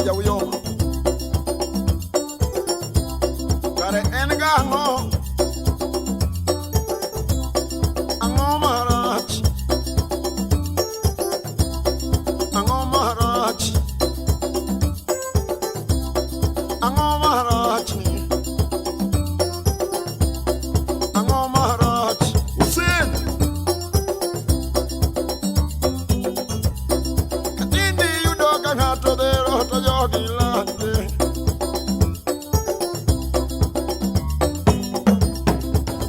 Jauyoma. Kare en gang'o? Ang'o marach? Ang'o marach? Ang'o marach ni? Ang'o marach? Hussein! Katindi yudo ka ng'ato dhero to jogi lande.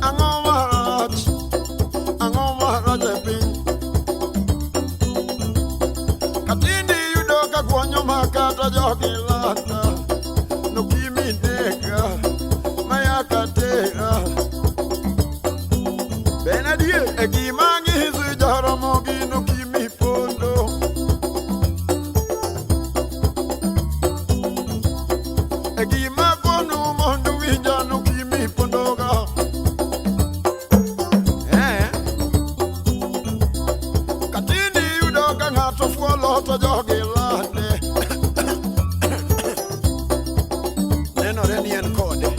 Ang'o marach? Ang'o marach e piny? Katindi yudo ka gwonyo ma kata jogi landa. Nokimi nega, mayaka tera. Ben adier e gima ng'iso jaramogi nokimi pondo. E gima konu mondo winja nokimi pondoga. Eh? Katindi yudo ka ng'ato fuolo to jogi lande. Nenore ni en kode.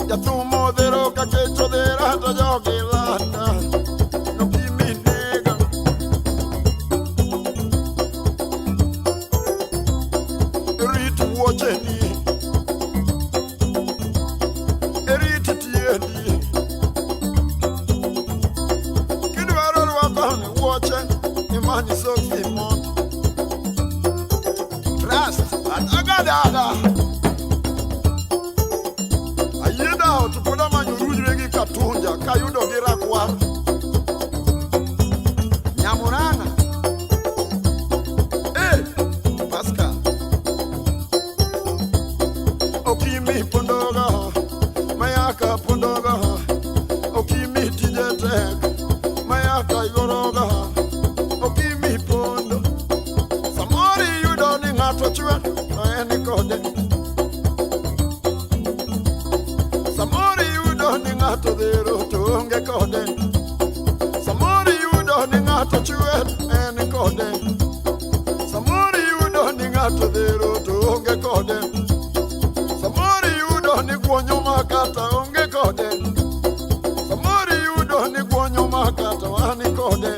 Jathum odhero ka kech odhera to jogi landa. Nokimi nega. Rit wuocheni. Rit tiendi. Kidwaro rwako ni wuoche, imany soksi mondo. Trust. Adaga. Ayie dhawo to pod amanyo rujre gi katunja kayudo gi rakwar. Nyamurang'a. Eh, Pascal. Okimi pondoga, mayaka pondoga. Okimi tije tek, mayaka yoroga. Okimi pondo. Samoro iyudo ni ng'ato chwe to en kode. Samoro iyudo ni ng'ato dhero to onge kode. Samoro iyudo ni ng'ato chwe en kode. Samoro iyudo ni ng'ato dhero to onge kode. Samoro iyudo ni gwonyo ma kata onge kode. Samoro iyudo ni gwonyo ma kata wan kode.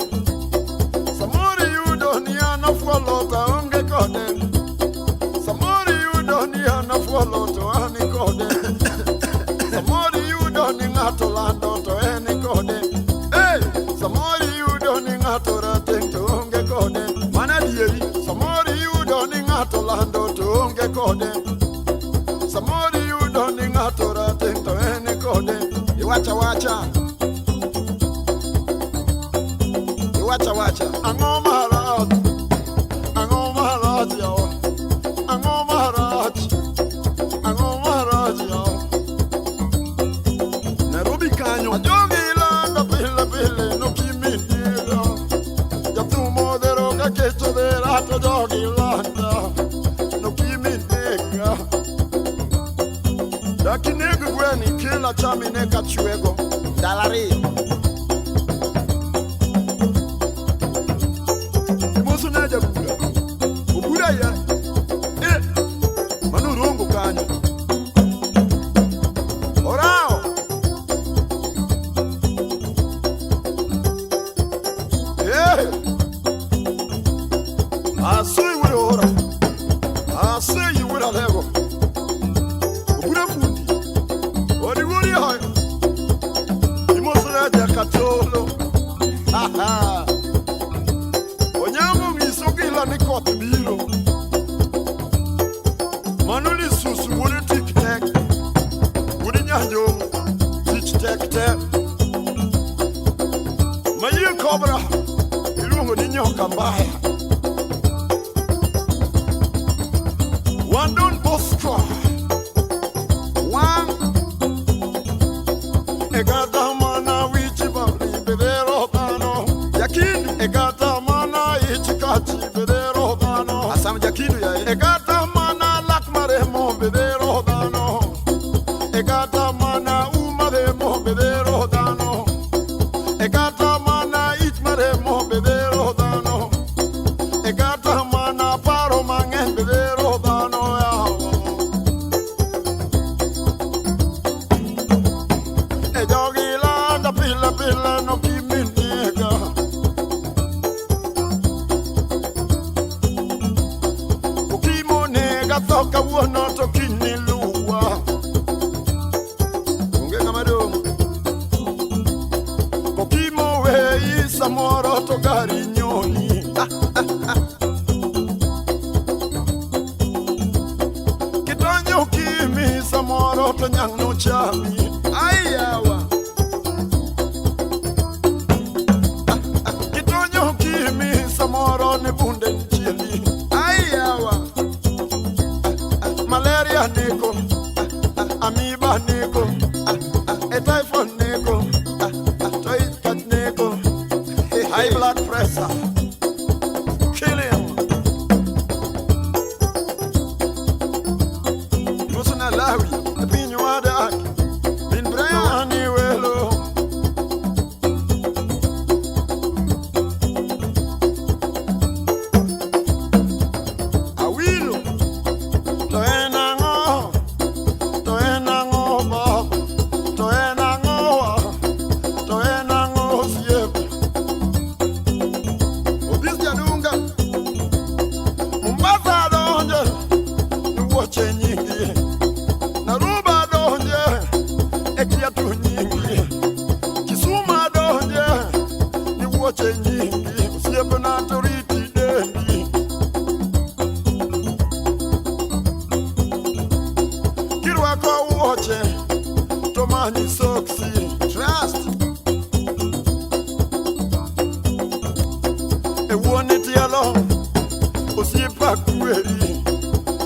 Samoro iyudo ni an afuolo to aonge kode. Samoro iyudo ni an afuolo to an kode. Samoro iyudo ni ng'ato lando to en kode. Hey! Samoro iyudo ni ng'ato rateng' to onge kode. Mano adieri. Samoro iyudo ni ng'ato lando to onge kode. Samoro iyudo ni ng'ato rateng' to en kode. Iwacha wacha. Iwacha wacha. Ang'o marach? Ang'o marach yawa? Ang'o marach? Ang'o marach yawa? Nairobi kanyo. Ajogi lando pile pile nokimi nega. Jathum odhero ka kech odhera to jogi landa. Nokimi nega. Dak ineg gweno ikel acham ine kachwego. Ndalo ariyo. Imoso ne jabura. Obura ya. Eh. Mano rongo kanyo. Orao. Eh. Asei wuod ora. Asei wuod alego. Obura fundi. Odi wuori hayo. Imoso ne jakatolo. Onyango ng'iso gila ni koth biro. Mano lisusu wuod tik tek. Wuod nyanjong' tich tek te. Mayie kobra iluongo ni nyoka mbaya. Wan Don Bosco. Wan e kata mana wich bali bedero dhano. Jakindu. E kata mana ich kachi bedero dhano. Asam jakindu ya. E kata mana lak maremo bedero dhano. E kata mana uma remo bedero dhano. E kata mana ich maremo bedero dhano. pile no kimi nega. Okimo nega tho kawuono to kiny niluwa. Onge ng'ama dong'. Okimo weyi samoro to gari nyoni. Kitonyo kimi samoro to nyang' nochami. Ayawa. Kitonyo kimi samoro ne bunde nchieli. Ayawa. Malaria neko, amoeba neko, e typhoid neko, typhoid neko, high blood pressure. Kill him. Mosona Lawi. Piny wadak, Min Brian. ani welo. Awilo. To en ang'o? To en ang'o baba? To en ang'o? To en ang'o osiep? Obis Jadunga. Mombasa donje, ni wuoche nyingi. Naruba donje, e kiatu nyingi. Kisuma donje, ni wuoche nyingi. Osiepna to riti dendi. Kirwako wuoche, to many soksi. Trust. E wuon tielo, osiepa kweri.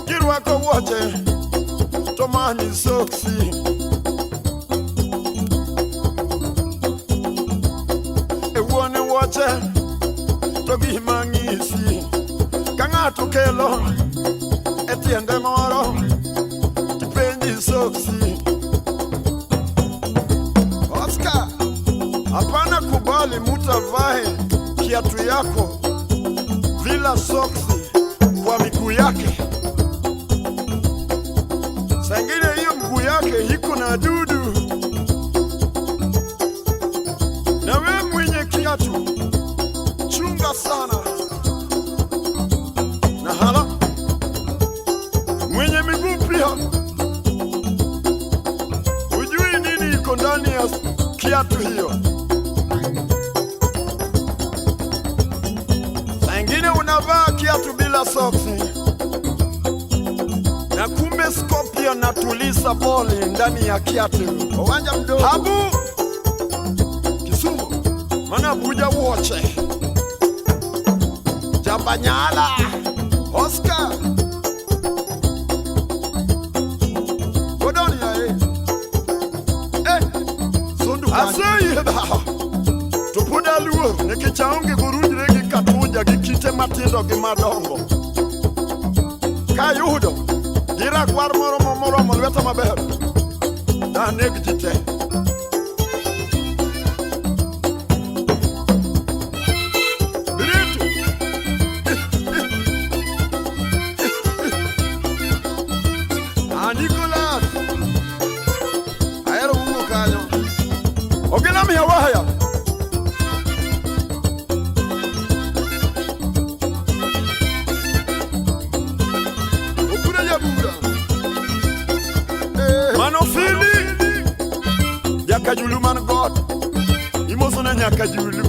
Kirwako wuoche, to many soksi. E wuon wuoche, to gima ng'isi. Ka ng'ato kelo e tiende moro, tipenji soksi. Oscar. Hapana kubali mtu avae kiatu yako bila soksi kwa miguu yake. Saa ingine hiyo mguu yake iko na dudu, na we mwenye kiatu chunga sana. Na hala mwenye miguu pia hujui nini iko ndani ya kiatu hiyo. Saa ingine unavaa kiatu bila soksi na kumbe scorpion natuliza boli ndani ya kiatu. Owanja mdogo. Habu Kisumu. Mana buja wuoche Jabanyala Oscar. Godoni ya eh. Eh. Sondu kanyo. Aseyie to pod aluor nikech aonge gorunjre gi katuja gi kite matindo gi madongo. Kayudo gi rakwar moro moromo lweta maber, daneg ji te. Biritu. Ah, Nicholas. Ahero wuo kanyo. Ogila miya waya. Okure jabura. Eh. Mano fili. Nyaka Julu man God. Imoso ne nyaka Julu.